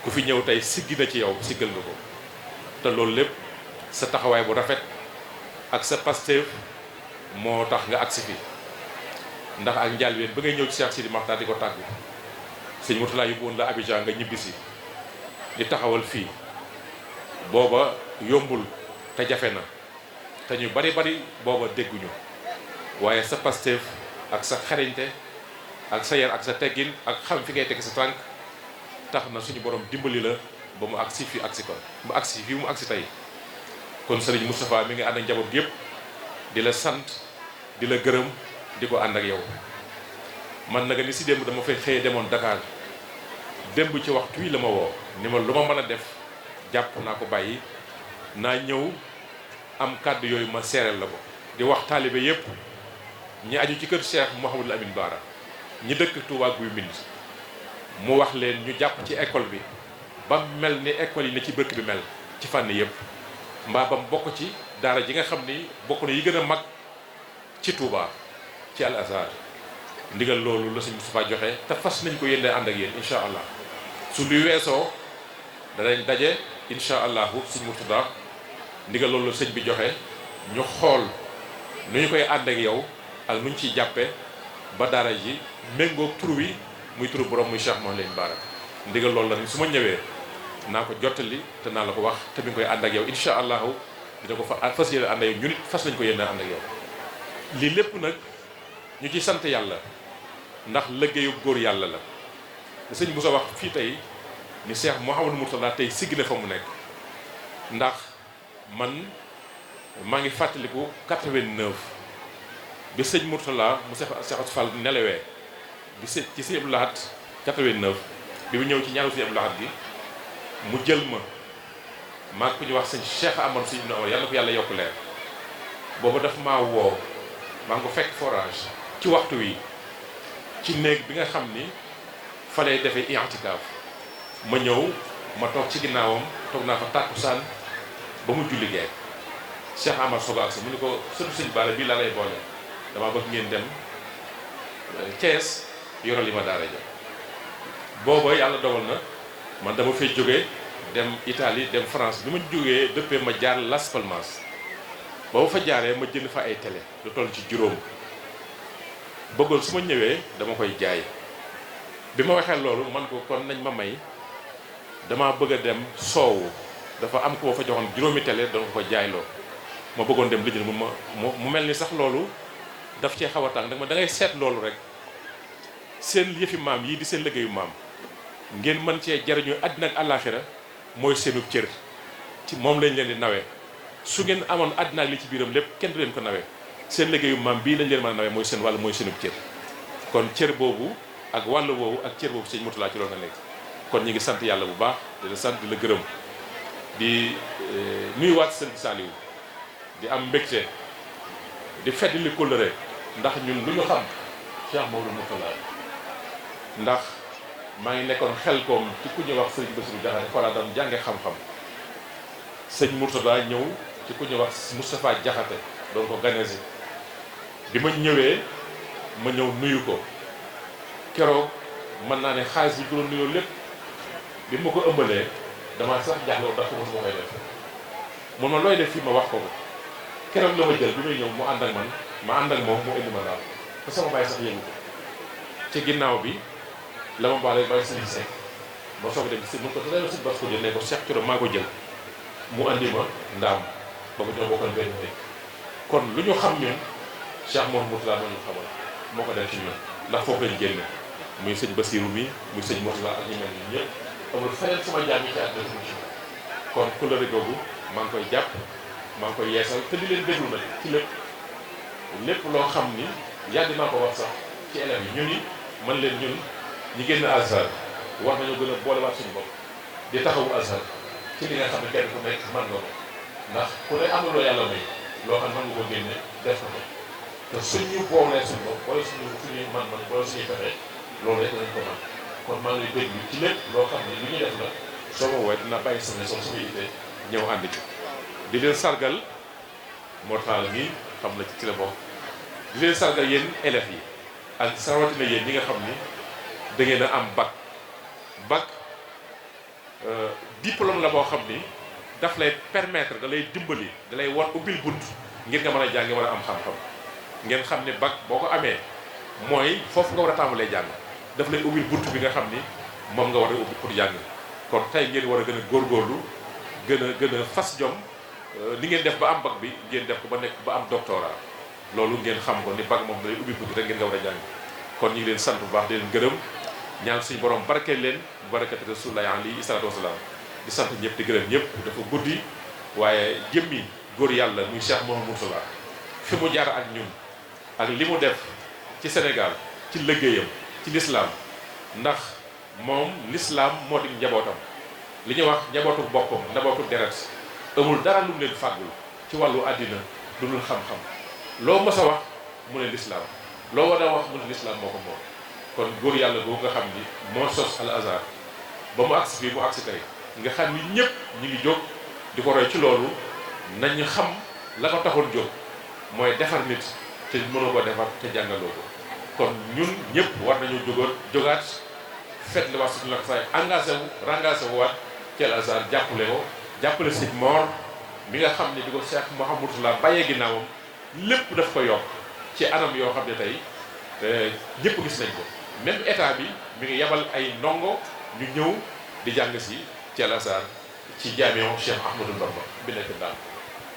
ku fi ñëw tey siggi na ci yow siggal nga ko te loolu lépp sa taxawaay bu rafet ak sa Pastef moo tax nga agsi fi ndax ak njàlbeen ba ngay ñëw ci Cheikh Sidi Makhtar di ko tàggu sëñ Mourtala yóbbu woon la Abidjan nga ñibbisi di taxawal fii booba yombul te jafe na te ñu bari booba dégguñu waaye sa Pastef ak sa xarañte ak sa yar ak sa teggin ak xam fi ngay teg sa tànk tax na suñu borom dimbali la ba mu agsi fii agsi ko mu agsi fii mu agsi tey kon sëriñ Moustapha mi ngi ànd ak njaboot gi yëpp di la sant di la gërëm di ko ànd ak yow man nag ni si démb dama fay xëye demoon Dakar démb ci waxtu wi la ma woo ni ma lu ma mën a def jàpp naa ko bàyyi naa ñëw am kàddu yooyu ma seereel la ko di wax taalibe yëpp ñi aju ci kër Cheikh Mouhamadou Amine Bara ñi dëkk Touba Guy Mbind mu wax leen ñu jàpp ci école bi ba mel ni école yi ne ci bëkk bi mel ci fànn yëpp mbaa bam bokk ci daara ji nga xam ni bokk na yi gën a mag ci Touba ci Al Azhar ndigal loolu la sëñ Moustapha joxe te fas nañ ko yéene ànd ak yéen incha allah su luy weesoo danañ daje incha allahu sëñ Mourtada ndigal loolu la sëñ bi joxe ñu xool nu ñu koy ànd ak yow ak nu ñu ciy jàppe ba daara ji méngoog tur wi muy turu borom muy Cheikh Mouhamadou Amine Bara ndigal loolu la ni su ma ñëwee naa ko jottali te naa la ko wax te mi ngi koy ànd ak yow incha allahu dina ko fas yéene ànd ak yow ñu nit fas nañ ko yéene ànd ak yow lii lépp nag ñu ci sant yàlla ndax liggéeyu góor yàlla la da sëñ Moussa wax fii tey ni Cheikh Mouhamadou Mourtada tey sigg na fa mu nekk ndax man maa ngi fàttaliku 89 bi sëñ Mourtada mu Cheikh Fall nelawee bi ci sëñ Abdou Lahad 89 bi mu ñëw ci ñaanu sëñ Abdou Lahad gi mu jël maa ngi ko ñu wax sëñ Cheikh Amadou Sëñ Ibn Omar yàlla na ko yàlla yokk leer boobu daf maa woo maa ngi ko fekk forage ci waxtu wi ci néeg bi nga xam ni fa lay defee i'tikaaf ma ñëw ma toog ci ginnaawam toog naa fa tàkkusaan ba mu julli gee Cheikh Amar soog ak sa mu ni ko sëtu sëñ Bara bii laa lay boole damaa bëgg ngeen dem Thiès yoral li ma daara ja booba yàlla dogal na man dama fay jógee dem Italie dem France bi ma jógee dëppee ma jaar Las Palmas ba ma fa jaaree ma jënd fa ay télé lu toll ci juróom bëggoon su ma ñëwee dama koy jaay bi ma waxee loolu man ko kon nañ ma may dama bëgg a dem soowu dafa am ko ma fa joxoon juróomi télé doon ko jaayloo ma bëggoon dem lijjën mu mel ni sax loolu daf cee xaw a tàng da ngay seet loolu rek seen yëfi maam yii di seen liggéeyu maam ngeen mën cee jariñu àddina ak àllaaxira mooy seenu cër ci moom lañ leen di nawee su ngeen amoon àddina ak li ci biiram lépp kenn du leen ko nawee seen liggéeyu maam bii lañ leen mën a nawee mooy seen wàll mooy seenu cër kon cër boobu ak wàll woowu ak cër boobu sëñ Mourtada ci loolu nga nekk kon ñu ngi sant yàlla bu baax di la sant di la gërëm di nuyuwaat sëñ Saliou di am mbégte di fedd li kóllëre ndax ñun lu ñu xam Cheikh Mouhamadou Mourtada ndax maa ngi nekkoon xel koom ci ku ñuy wax sëñ Bassirou Diakhaté fa laa doon jànge xam-xam sëñ Mourtada ñëw ci ku ñuy wax Moustapha Diakhaté doon ko ganesi bi ma ñëwee ma ñëw nuyu ko keroog mën naa ne xaalis bi ñu ko doon nuyoo lépp bi ma ko ëmbalee damaa sax jaaxloo ndax ko mos ma koy def mun ma looy def fii ma wax ko keroog la ma jël bi may ñëw mu ànd ak man ma ànd ak moom mu indi ma daal te sama bàyyi sax yëngu ko ci ginnaaw bi la ma baale bàyyi sëñ Seck ma soog dem si mun ko te dayoo si bas ko jël ne ko Cheikh Thioro maa ko jël mu andi ma ndaam ba ko ñoo bokkal benn nekk kon lu ñu xam ñun Cheikh Mouhamadou Mourtada moo ñu xamal moo ko def ci ñun ndax foofu lañ génne muy sëñ Basiru mi muy sëñ Mourtada ak ñu mel ni ñëpp amul feneen sama jaam yi ci àddina ci kon couleur googu maa ngi koy jàpp maa ngi koy yeesal te di leen déglu nag ci lépp loo xam ni yàgg naa ko wax sax ci élèves yi ñun man leen ñun ñi génn Azhar war nañu gën a boolewaat suñu bopp di taxawu Azhar ci li nga xam ne kenn ku nekk man nga ko ndax ku ne am na loo yàlla may loo xam ne mën nga ko génne def ko te suñu boolee suñu bopp wala suñuy man-man wala suñuy fexe loolu rek lañ ko man kon maa ngi lay déglu ci lépp loo xam ne lu ñuy def la soo ma woowee dina bàyyi sama suñu ittee ñëw ànd ci di leen sargal mortal mi xam na ci la bokk di leen sargal yéen élèves yi ak rawatina yéen ñi nga xam ni da ngeen a am bac diplôme la boo xam ni daf lay permettre da lay dimbali da lay war ubbil bunt ngir nga mën a jàng war a am xam-xam ngeen xam ne bac boo ko amee mooy foofu nga war a tàmbalee jàng daf lay ubbil bunt bi nga xam ni moom nga war a ubbi pour jàng kon tey ngeen war a gën a góorgóorlu gën a fas jom ni ngeen def ba am bac bi ngeen def ko ba nekk ba am doctorat loolu ngeen xam ko ni bac moom da lay ubbil bunt rek ngeen nga war a jàng kon ñu ngi leen sant bu baax di leen gërëm ñaan suñu borom barkeel leen barakati rasulullahi alayhi salaatu wasalaam di sant ñëpp di gërëm ñëpp dafa guddi waaye jëmmi góor yàlla muy Cheikh Mouhamadou Mourtada fi mu jaar ak ñun ak li mu def ci Sénégal ci liggéeyam ci lislaam ndax moom lislaam moo di njabootam li ñuy wax njabootu boppam njabootu deret amul dara lu mu leen fàggul ci wàllu àddina lu dul xam-xam loo mës a wax mu ne lislaam loo war a wax mu ne lislaam moo ko moom kon góor yàlla boobu nga xam ni moo sos al azhar ba mu agsi fii mu agsi tey nga xam ni ñëpp ñu ngi jóg di ko roy ci loolu nañu xam la ko taxoon jóg mooy defar nit te mënoo ko defar te jàngaloo ko kon ñun ñëpp war nañu jógaat fet li wax suñu la ko saay engagé wu waat ci al azhar jàppale sëñ Mor mi nga xam ne di ko Cheikh Mouhamadou Mourtada bàyyee ginnaawam lépp daf ko yokk ci anam yoo xam ne tey ñëpp gis nañ ko même état bi mi ngi yabal ay ndongo ñu ñëw di jàng si ci al azhar ci jaamiu Cheikh Ahmadou Bamba bi nekk daal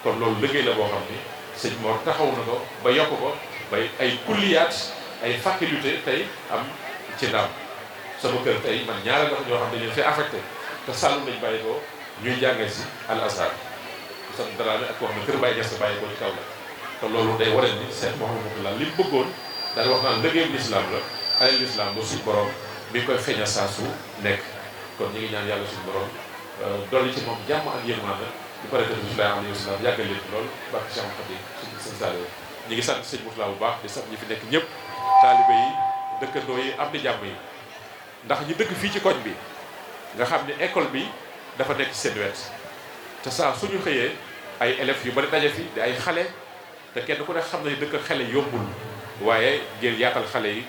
kon loolu liggéey la boo xam ni sëñ Mor taxaw na ko ba yokk ko bay ay kulliyaat ay faculté tey am ci ndaam sama kër tey man ñaara nga ñoo xam ne dañu fay affecté te Saloum lañ bàyyi ko ñuy jàngee si al azhar sant daraame ak koo xam ne kër Baye Niass bàyyi ko ci kaw la te loolu day waral ni Cheikh Mouhamadou Mourtada li mu bëggoon daal wax naan liggéeyu lislaam la alal lislaam ba suñu borom mi ngi koy feeñal saa su nekk kon ñu ngi ñaan yàlla suñu borom dolli ci moom jàmm ak yërmande di barakatu Rasulullaahi alayhi wa sallam yàggal leen lool barke Cheikh Khadim sëñ Saliou ñu ngi sant sëñ Mourtada bu baax di sant ñi fi nekk ñëpp taalibe yi dëkkandoo yi am di jàmm yi ndax ñu dëkk fii ci koñ bi nga xam ne école bi dafa nekk ci seen wet te saa suñu xëyee ay élèves yu bari daje fi di ay xale te kenn ku ne xam ne dëkk xale yombul waaye ngeen yaatal xale yi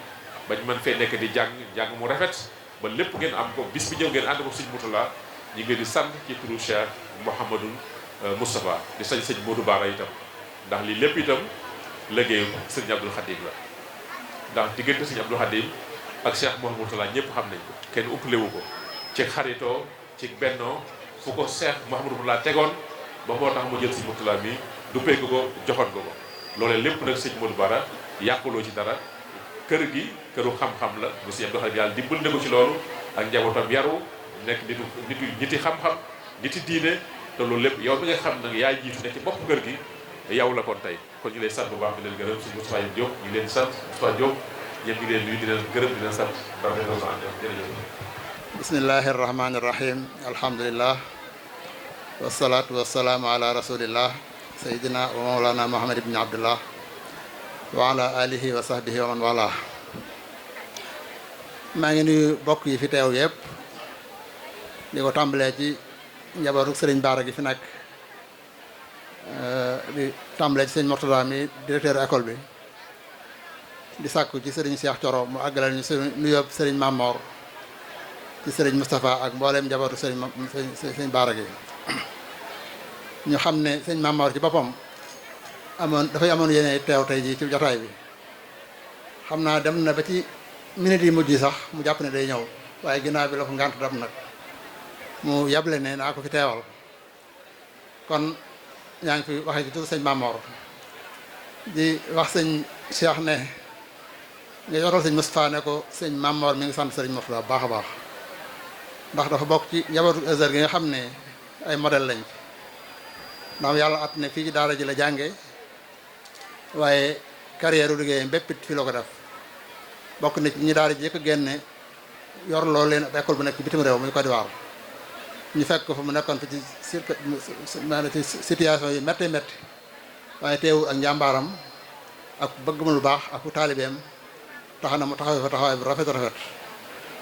bañ mën fee nekk di jàng mu rafet ba lépp ngeen am ko bis bi ñëw ngeen ànd ko sëñ Mourtada ñu ngi di sant ci turu Cheikh Mouhamadou Moustapha di sañ sëñ Modou Bara itam ndax lii lépp itam liggéeyu sëñ Abdoul Khadim la ndax diggante sëñ Abdoul Khadim ak Cheikh Mouhamadou Mourtada ñëpp xam nañ ko kenn uppalewu ko ci xaritoo ci bennoo fu ko Cheikh Mouhamadou Mourtada tegoon ba moo tax mu jël sëñ Mourtada mi du pegg ko joxoon ko loolee lépp nag sëñ Modou Bara yàquloo ci dara kër gi këru xam-xam la bu sëñ Abdoul Khadim yàlla dimbal na ko ci loolu ak njabootam yaru nekk niti xam-xam niti diine te loolu lépp yow mi nga xam nag yaa jiitu nekk ci bopp kër gi yow la kon tey kon ñu lay sant bu baax di leen gërëm suñu Moustapha Diop ñu ngi leen sant Moustapha Diop ñëpp ñu ngi leen nuyu di leen gërëm di leen sant jërëjëf bismillahi irrahmani irrahim alhamdulillah wasalaatu wasalaamu ala rasulillah sayidina wa mawlana muhammad ibni abdullah wa ala alihi wa sahbihi wa man wala maa ngi nuyu bokk yi fi teew yëpp di ko tàmbalee ci njabootu sëriñ Baara gi fi nekk di tàmbalee ci sëriñ Mourtada mi directeur école bi di sàkku ci sëriñ Cheikh Thioro mu àggalal ñu nuyoo sëriñ Mamor ci sëriñ Moustapha ak mbooleem njabootu sëriñ Baara gi ñu xam ne sëriñ Mamor ci boppam dafay amoon yéene teew tey jii ci jotaay bi xam naa dem na ba ci minute yi mujj yi sax mu jàpp ne day ñëw waaye ginnaaw bi la ko ngànt dam nag mu yable ne naa ko fi teewal kon ñaa ngi fi waxee ci tur sëñ Mamor di wax sëñ Cheikh ne nga yoral sëñ Moustapha ne ko sëñ Mamor mi ngi sant sëriñ Mourtada baax a baax ndax dafa bokk ci njabootu Azhar gi nga xam ne ay modèle lañ ndax yàlla at ne fii ci daara ji la jànge waaye carrière u liggéeyam bépp it fii la ko def bokk na ci ñi daara ji yëkk génne yor loolu leen ab école bu nekk bitim réew muy Côte d'Ivoire ñu fekk ko fa mu nekkoon fi ci situation yi métti métti waaye teewul ak njàmbaaram ak bëgg mu lu baax ak ku taalibeem tax na mu taxawee fa taxawaay bu rafet rafet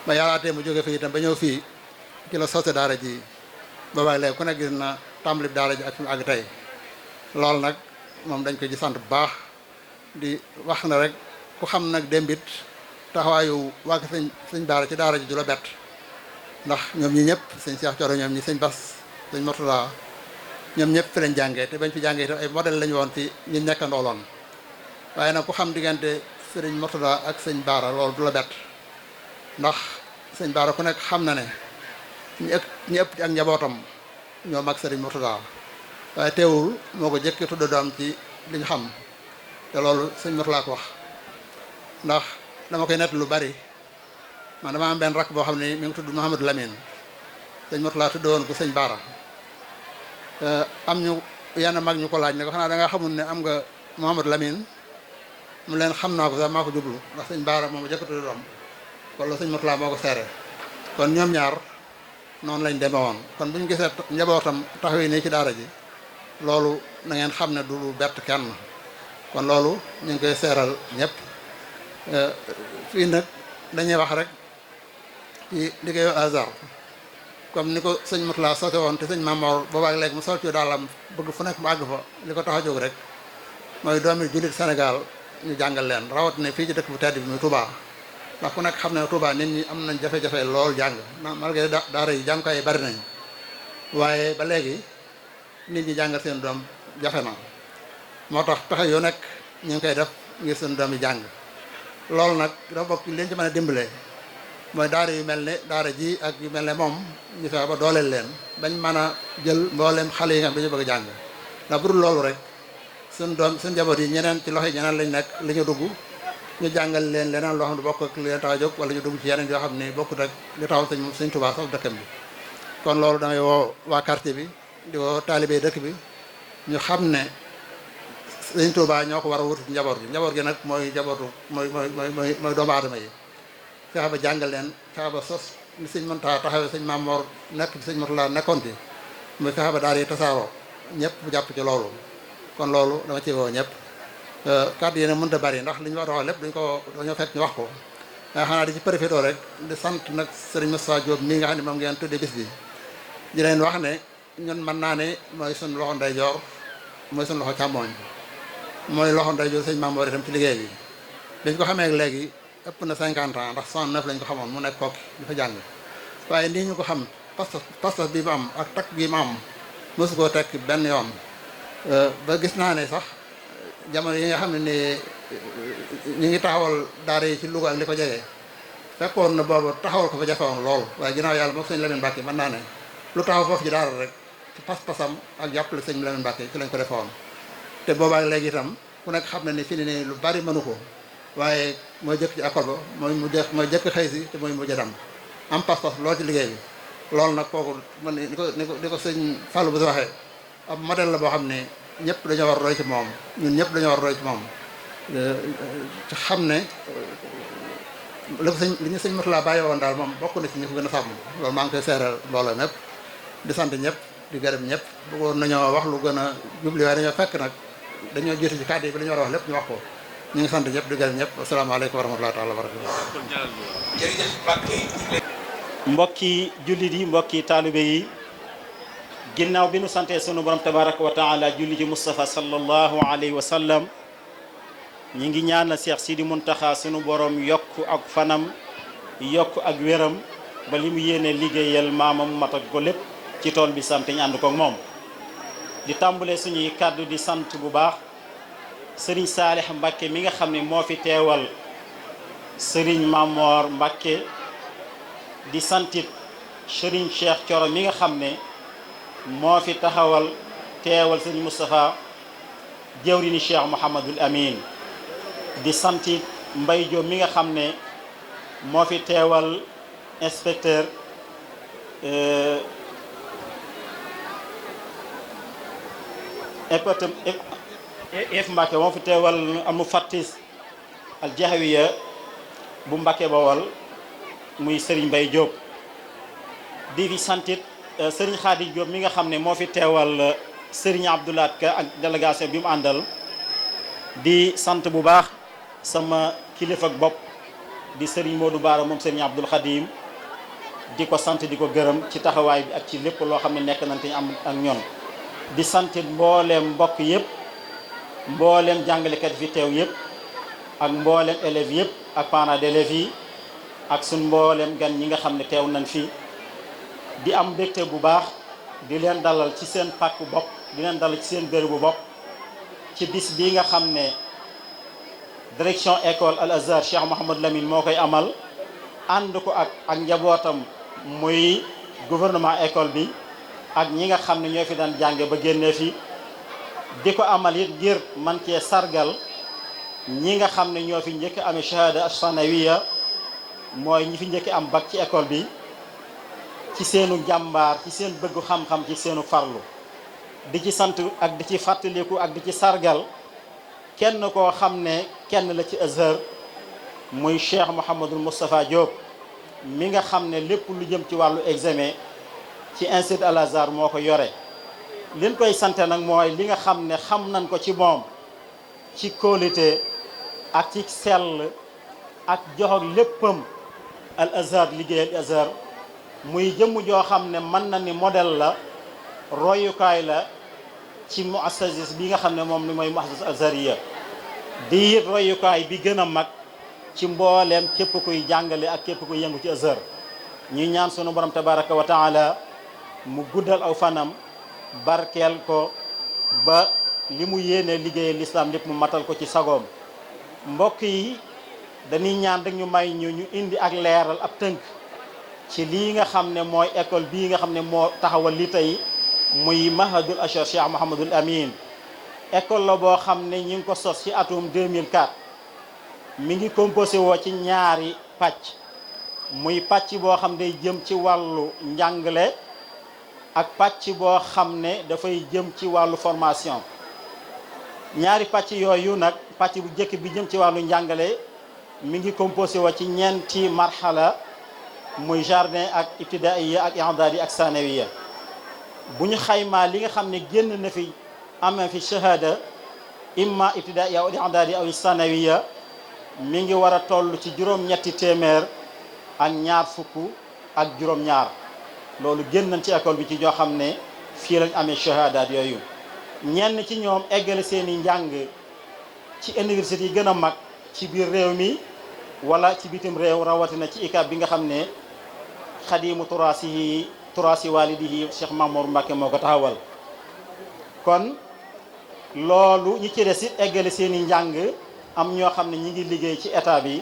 ba yàllaatee mu jóge fii itam ba ñëw fii ci la soose daara ji boobaag léegi ku ne gis na tàmbali daara ji ak fi mu àgg tey loolu nag moom dañ ko ci sant bu baax di wax na rek ku xam nag démbit taxawaayu wàgg sëñ daara ci daara ji du la bett ndax ñoom ñi ñëpp sëñ Cheikh Thioro ñoom ñi sëñ Bass sëñ Mourtada ñoom ñëpp fi lañ jàngee te bañ fi jàngee itam ay modèle lañu woon ci ñi nekkandooloon waaye nag ku xam diggante sëriñ Mourtada ak sëñ Baara loolu du la bett ndax sëñ Baara ku nekk xam na ne ñi ëpp ci ak njabootam ñoo mag sëriñ Mourtada waaye teewul moo ko jëkk tudda doom ci li ñu xam te loolu sëñ Mourtada ko wax ndax dama koy nett lu bari man dama am benn rakk boo xam ne mi ngi tudd Mouhamadou Lamine sëñ Mourtada tudda woon ko sëñ Baara am ñu yenn mag ñu ko laaj ne ko xanaa da nga xamul ne am nga Mouhamadou Lamine mu leen xam naa ko sax maa ko jublu ndax sëñ Baara moom jëkk tudda doom wala sëñ Mourtada moo ko seere kon ñoom ñaar noonu lañ demee woon kon bu ñu gisee njabootam taxawee nii ci daara ji loolu na ngeen xam ne du lu bett kenn kon loolu ñu ngi koy seeral ñëpp fii nag dañuy wax rek ci liggéeyu Azhar comme ni ko sëñ Mourtada sote woon te sëñ Mamor boobaak léegi mu sol ci daalam bëgg fu nekk mu àgg fa li ko tax a jóg rek mooy doomi jullit Sénégal ñu jàngal leen rawat ne fii ci dëkk bu tedd bi muy Touba ndax ku nekk xam ne Touba nit ñi am nañ jafe-jafe lool jàng malgré daara yi jàngukaay yi bari nañ waaye ba léegi nit ñi jàngal seen doom jafe na moo tax pexe yoo nekk ñu ngi koy def ngir seen doom yi jàng loolu nag dafa bokk leen ci mën a dimbalee mooy daara yu mel ne daara ji ak yu mel ne moom ñu fexe ba dooleel leen bañ mën a jël mbooleem xale yi nga xam dañu bëgg a jàng ndax bu dul loolu rek suñ doom suñ njaboot yi ñeneen ci loxo yi ñeneen lañ nekk li ñu dugg ñu jàngal leen leneen loo xam ne bokk ak li leen tax a jóg wala ñu dugg ci yeneen yoo xam ne bokkut ak li taxaw sëñ Tuubaa sax dëkkam bi kon loolu damay woo waa quartier bi di woo taalibe dëkk bi ñu xam ne sëñ Tuubaa ñoo ko war a wut njaboot gi nag mooy njabootu mooy doomu aadama yi fexe ba jàngal leen fexe ba sos ni sëñ Mountakha taxawee sëñ Mamor nekk ci sëñ Mourtada nekkoon ci muy fexe ba daal yi tasaaroo ñëpp bu jàpp ci loolu kon loolu dama ci woo ñëpp kàddu yi ne mënut a bari ndax li ñu war a wax lépp dañoo fekk ñu wax ko waaye xanaa di ci profité rek di sant nag sëriñ Moustapha Diop mii nga xam ne moom ngeen tuddee bis bi di leen wax ne ñun mën naa ne mooy suñu loxo ndeyjoor mooy suñu loxo càmmooñ mooy loxo ndeyjoor sëñ Mamor itam ci liggéey bi dañ ko xamee léegi ëpp na 50 ans ndax 69 lañ ko xamoon mu nekk Kokki di fa jàng waaye nii ñu ko xam pas-pas bi mu am ak takk bi mu am mosu koo tekk benn yoon ba gis naa ne sax jamono yi nga xam ne ni ñu ngi taxawal daara yi ci Louga ak li ko jege fekkoon na boobu taxawal ko fa jafewoon lool waaye ginnaaw yàlla moom sëñ Lamine Mbacke mën naa ne lu taxaw foofu ci daara rek ci pas-pasam ak jàppale sëñ Lamine Mbacke ci lañ ko defoon te boobaak léegi itam ku nekk xam ne ni fi ne nii lu bari mënu ko waaye mooy jëkk ci école ba mooy jëkk xëy si te mooy mujj dem am pas-pas lool ci liggéey bi loolu nag kooku man ni ko sëñ Fallou bu si waxee ab modèle la boo xam ne ñëpp dañoo war roy ci moom ñun ñëpp dañoo war roy ci moom ci xam ne li ñu sëñ Mourtada bàyyi woon daal moom bokk na ci ñu ko gën a sàmm loolu maa ngi koy seeral mbooloo mépp di sant ñëpp di gërëm ñëpp bëggoon nañoo wax lu gën a jubli waaye dañoo fekk nag dañoo jiitu ci kàddu yi bi la ñu war a wax lépp ñu wax ko ñu ngi sant ñëpp di gërëm ñëpp asalaamaaleykum wa rahmatullahi taala wa barakatuh mbokki jullit yi mbokki taalibe yi ginnaaw bi nu santee sunu borom tabaraka wa taala julli ji Moustapha sallallahu alayhi wa sallam ñi ngi ñaanal Cheikh Sidi Mountakha sunu borom yokk ak fanam yokk ak wéram ba li mu yéene liggéeyal maamam matal ko lépp ci tool bi sant ñu ànd ko ak moom di tàmbalee suñuy kàddu di sant bu baax Serigne Saalih Mbacké mi nga xam ne moo fi teewal Serigne Mamor Mbacké di santit Serigne Cheikh Thioro mi nga xam ne moo fi taxawal teewal sëriñ Moustapha jëwrini Cheikh Mouhamadul Amin di santit Mbay Jóob mi nga xam ne moo fi teewal inspecteur F Mbacke moo fi teewal amu fattis al jahawiya bu Mbacke Bawol muy Serigne Mbay Jóob di fi santit Serigne Khady Jóob mi nga xam ne moo fi teewal Serigne Abdoulaat Ka ak délégation bi mu àndal di sant bu baax sama kilifa ak bopp di Serigne Modou Baara moom Serigne Abdoul Khadim di ko sant di ko gërëm ci taxawaay bi ak ci lépp loo xam ne nekk nañ te am ak ñoon di santit mbooleem mbokk yëpp mbooleem jàngalekat fi teew yëpp ak mbooleem élèves yëpp ak parents d'élèves yi ak suñ mbooleem gan ñi nga xam ne teew nañ fi di am mbégte bu baax di leen dalal ci seen pàkku bopp di leen dalal ci seen bérébu bopp ci bis bii nga xam ne direction école Al Azhar Cheikh Mouhamadou Lamine moo koy amal ànd ko ak njabootam muy gouvernement école bi ak ñi nga xam ne ñoo fi daan jànge ba génnee fi di ko amal it ngir man cee sargal ñi nga xam ne ñoo fi njëkk amee shahada as-sanawiya mooy ñi fi njëkk am bac ci école bi ci seenu jàmbaar ci seen bëggu xam-xam ci seenu farlu di ci sant ak di ci fàttaliku ak di ci sargal kenn koo xam ne kenn la ci Azhar muy Cheikh Mouhamadul Moustapha Diop mi nga xam ne lépp lu jëm ci wàllu examen ci institut Al Azhar moo ko yore liñ koy sante nag mooy li nga xam ne xam nañ ko ci moom ci kóolite ak ci sell ak jox léppam Al Azhar liggéeyal Azhar muy jëmm joo xam ne mën na ni modèle la royukaay la ci muassasis bi nga xam ne moom ni mooy muassas azhariya di royukaay bi gën a mag ci mbooleem képp kuy jàngale ak képp kuy yëngu ci Azhar ñuy ñaan sunu borom tabaraka wa taala mu guddal aw fanam barkeel ko ba li mu yéene liggéeyal l'islam lépp mu matal ko ci sagoom mbokk yi dañuy ñaan rek ñu may ñu indi ak leeral ab tënk ci lii nga xam ne mooy école bii nga xam ne moo taxawal li tey muy mahadul Azhar Cheikh Mouhamadul Amin école la boo xam ne ñi ngi ko sos ci atum 2004 mi ngi composé woo ci ñaari pàcc muy pàcc boo xam day jëm ci wàllu njàngale ak pàcc boo xam ne dafay jëm ci wàllu formation ñaari pàcc yooyu nag pàcc bu njëkk bi jëm ci wàllu njàngale mi ngi composé woo ci ñeenti marhala muy jardin ak ibtidaiya ak i'dadi ak sanawiya bu ñu xaymaa li nga xam ne génn na fi amee fi shahada imma ibtidaiya aw i'dadi aw sanawiya mi ngi war a toll ci juróom-ñetti téeméer ak ñaar fukk ak juróom-ñaar loolu génn nañ ci école bi ci ñoo xam ne fii lañ amee shahadaat yooyu ñenn ci ñoom eggale seen i njàng ci université yi gën a mag ci biir réew mi wala ci bitim réew rawatina ci ICAB bi nga xam ne xadimu turaasi walidihi Cheikh Mamour Mbacke moo ko taxawal kon loolu ñi ci des it eggale seen i njàng am ñoo xam ne ñi ngi liggéey ci état bi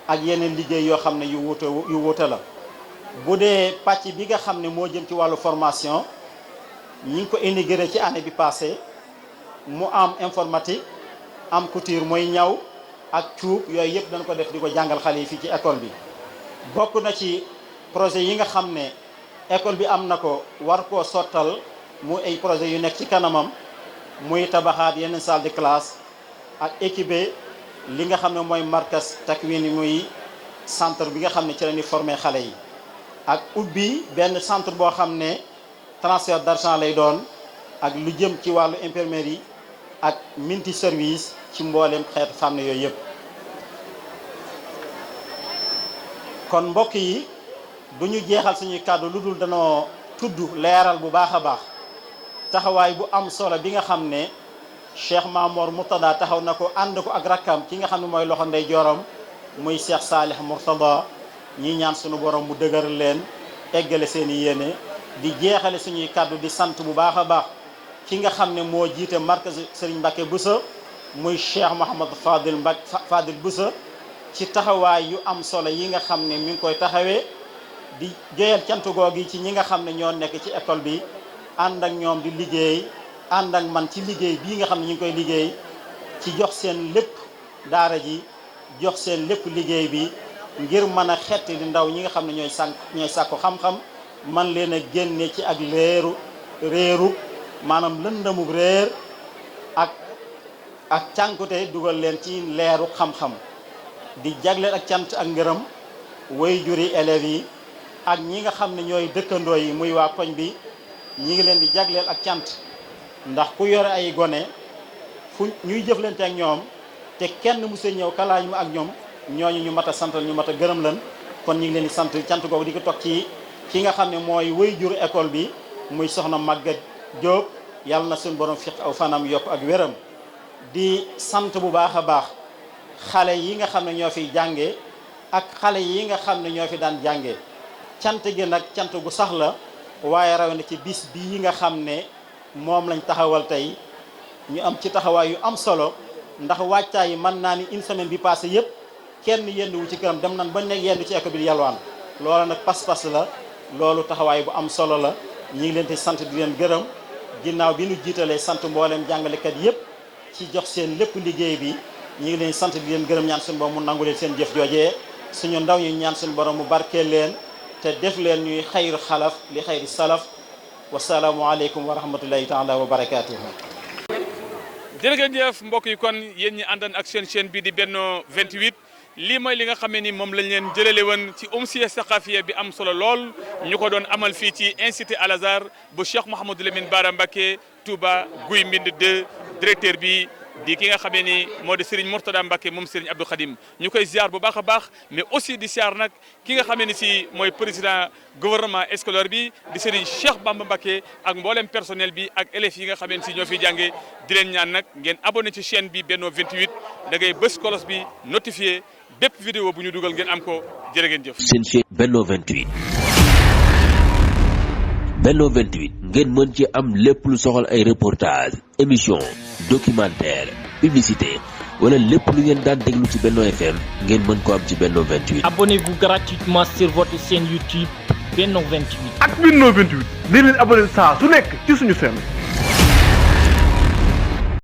ak yeneen liggéey yoo xam ne yu wuute la bu dee pàcc bi nga xam ne moo jëm ci wàllu formation ñi ngi ko intégré ci année bi passé mu am informatique am couture mooy ñaw ak cuub yooyu yëpp dañ ko def di ko jàngal xale yi fii ci école bi bokk na ci projet yi nga xam ne école bi am na ko war koo sottal mu ay projet yu nekk ci kanamam muy tabaxaat yeneen salle de classe ak équipé li nga xam ne mooy markas takwin muy centre bi nga xam ne ci la ñuy formé xale yi ak ubbi benn centre boo xam ne transfert d'argent lay doon ak lu jëm ci wàllu infirmerie ak multi service ci mboolem xeetu fànn yooyu yëpp kon mbokk yi du ñu jeexal suñuy kàddu lu dul danoo tudd leeral bu baax a baax taxawaay bu am solo bi nga xam ne Cheikh Mamour Murtada taxaw na ko ànd ko ak rakkam ki nga xam ne mooy loxo ndey jooram muy Cheikh Salih Murtada ñi ñaan suñu borom mu dëgëral leen eggale seen i yéene di jeexale suñuy kàddu di sant bu baax a baax ki nga xam ne moo jiite markaz Serigne Mbacke Bousso muy Cheikh Mouhamad Fadil Bousso ci taxawaay yu am solo yi nga xam ne mi ngi koy taxawee di joyal cant googi ci ñi nga xam ne ñoo nekk ci école bi ànd ak ñoom di liggéey ànd ak man ci liggéey bii nga xam ne ñu ngi koy liggéey ci jox seen lépp daara ji jox seen lépp liggéey bi ngir mën a xetti di ndaw ñi nga xam ne ñooy sàkku xam-xam man leen a génne ci ak réeru maanaam lëndamug réer ak cànkute dugal leen ci leeru xam-xam di jagleel ak cant ak ngërëm way juri élèves yi ak ñi nga xam ne ñooy dëkkandoo yi muy waa koñ bi ñi ngi leen di jagleel ak cant ndax ku yore ay gone fu ñuy jëflante ak ñoom te kenn mu see ñëw kalaañ ma ak ñoom ñooñu ñu mat a santal ñu mat a gërëm leen kon ñu ngi leen di sant cant googu di ko toog ci ki nga xam ne mooy way jur école bi muy soxna Maguette Diop yàlla na suñu borom fiq aw fanam yokk ak wéram di sant bu baax a baax xale yi nga xam ne ñoo fiy jànge ak xale yi nga xam ne ñoo fi daan jànge cant gi nag cant gu sax la waaye raw na ci bis bii nga xam ne moom lañ taxawal tey ñu am ci taxawaay yu am solo ndax waajtaay yi mën naa ni une semaine bi passé yëpp kenn yenduwu ci këram dem nañ bañ nekk yendu ci école bi di yalwaan loolu nag pas-pas la loolu taxawaay bu am solo la ñi ngi leen di sant di leen gërëm ginnaaw bi ñu jiitalee sant mboolem jàngalekat yëpp ci jox seen lépp liggéey bi ñi ngi leen sant di leen gërëm ñaan suñu borom mu nangu leen seen jëf joojee suñu ndaw ñu ñaan suñu borom mu barkeel leen te def leen ñuy xayru xalaf li xayri salaf wasalaamu aleykum wa rahmatullahi taala wa barakatuhu. jërëjëf mbokk yi kon yéen ñi àndan ak seen chaîne bi di Benno 28 lii mooy li nga xamee ni moom lañ leen jëlale woon ci umsiya saqafiya bi am solo lool ñu ko doon amal fii ci institut Al Azhar bu Cheikh Mouhamadou Lamine Bara Mbacké Touba Guy Mbind 2 directeur bi di ki nga xamee ni moo di Serigne Mourtada Mbacké moom Serigne Abdou Khadim ñu koy ziar bu baax a baax mais aussi di ziar nag ki nga xamee ni si mooy président gouvernement scolaire bi di Serigne Cheikh Bamba Mbacké ak mboolem personnel bi ak élèves yi nga xamee ni si ñoo fiy jàngee di leen ñaan nag ngeen abonné ci chaîne bi Benno 28 da ngay bës kolos bi notifié bépp vidéo bu ñu dugal ngeen am ko jërë ngeen jëf. seen chaîne Benno 28 Benno 28 ngeen mën ci am lépp lu soxal ay reportage émission documentaire publicité wala lépp lu ngeen daan déglu ci Benno FM ngeen mën ko am ci Benno 28. Abonnez-vous gratuitement sur votre chaîne YouTube Benno 28. ak Benno 28 di leen abonné saa su nekk ci suñu chaîne.